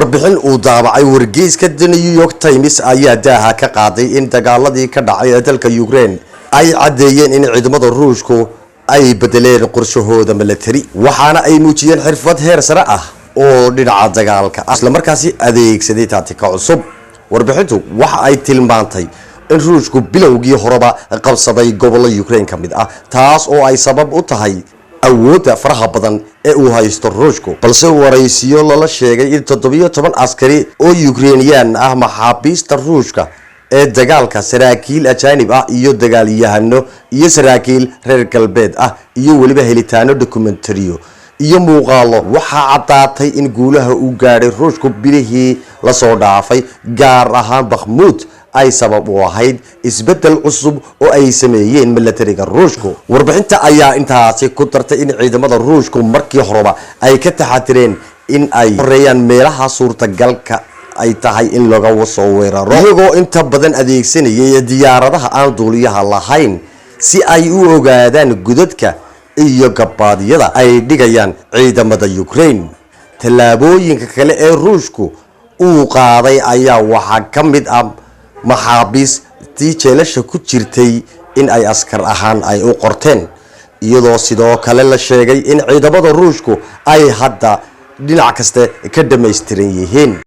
Warbixin uu daabacay wargeyska The New York Times ayaa daaha ka qaaday in dagaaladii ka dhacay ee dalka Ukraine ay caddeeyeen in ciidamada Ruushku ay bedeleen qorshahooda milatari, waxaana ay muujiyeen xirfad heer sare ah oo dhinaca dagaalka ah, islamarkaasi adeegsaday taatika cusub. Warbixintu waxa ay tilmaantay in Ruushku bilowgii horeba qabsaday gobollo Ukraine ka mid ah, taas oo ay sabab u tahay awoodda faraha badan ee uu haysto Ruushku. Balse waraysiyo lala sheegay in 17 askari oo Ukrainiyaan ah, maxaabiista Ruushka ee dagaalka, saraakiil ajaanib ah iyo dagaalyahano iyo saraakiil reer galbeed ah, iyo weliba helitaano dokumentariyo iyo muuqaalo, waxaa caddaatay in guulaha uu gaadhay Ruushku bilihii lasoo dhaafay, gaar ahaan Bakhmuud, ay sabab u ahayd isbeddel cusub oo ay sameeyeen milatariga Ruushku. Warbixinta ayaa intaasi ku dartay in ciidamada Ruushku markii horeba ay ka taxadireen in ay horeeyaan meelaha suurtagalka ay tahay in laga soo weeraro, iyagoo inta badan adeegsanayay diyaaradaha aan duuliyaha lahayn si ay u ogaadaan godadka iyo gabaadyada ay dhigayaan ciidamada Ukraine. Tallaabooyinka kale ee Ruushku uu qaaday ayaa waxaa ka mid ah maxaabiistii jeelasha ku jirtay in ay askar ahaan ay u qorteen, iyadoo sidoo kale la sheegay in ciidamada Ruushku ay hadda dhinac kaste ka dhammaystiran yihiin.